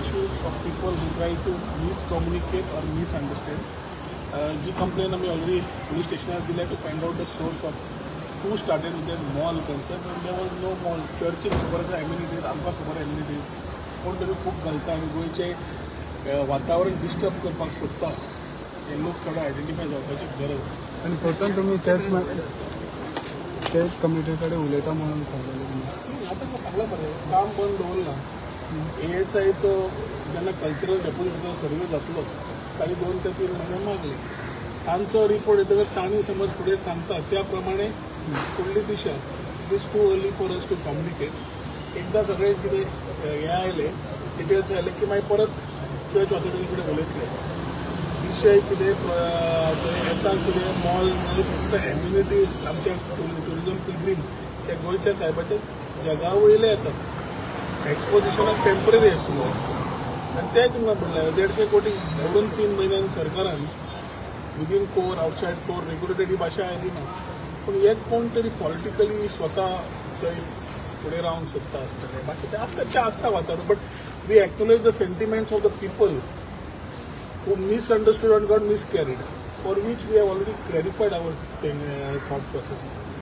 issues of people who try to miscommunicate or misunderstand. Ji complain आमी already police स्टेशनार दिल्या to find out the source of who started with that mall concept. There was no mall. चर्चीक खबर आसा amenities, आमकां खबर amenities. कोण तरी खूब घालता आनी गोंयचें वातावरण डिस्टर्ब करपाक सोदता, हे लोक थोडे आयडेंटिफाय जावपाची गरज. आनी परतून तुमी चर्च चर्च कम्युनिटी कडेन उलयता म्हणून सांगलेलें तुमी. आतां सांगलां मरे, काम बंद दवरलां. एएसआयचो जेन्ना कल्चरल डेपोजिटाचो सर्वे जातलो, ताणी 2 ते 3 म्हयने मागले. तांचो रिपोर्ट येतकच तांणी समज फुडें सांगता त्या प्रमाणे फुडली दिशा. It is too early for us to communicate. एकदां सगळें कितें हें आयलें, डिटेल्स आयले की मागीर परत चर्च ऑथॉरिटी कडेन उलयतले. विशय कितें येता, कितें मॉल फक्त एम्युनिटीज आमच्या टुरिझम पिलग्रीम त्या गोंयच्या सायबाच्या जगा वयले येतात. एक्सपोजिशनाक टेंपररी आशिल्लो आनी तें तुमकां म्हणलें, 150 कोटी दोन तीन म्हयन्यान सरकारान within core, outside core, regulated ही भाशा आयली ना. पूण एक कोण तरी पॉलिटिकली स्वता थंय फुडें रावंक सोदता आसतलें. बाकी तें आसता तें आसता वातावरण, but we acknowledge the sentiments of the people who misunderstood and got miscarried, for which we have already clarified our thing, thought process.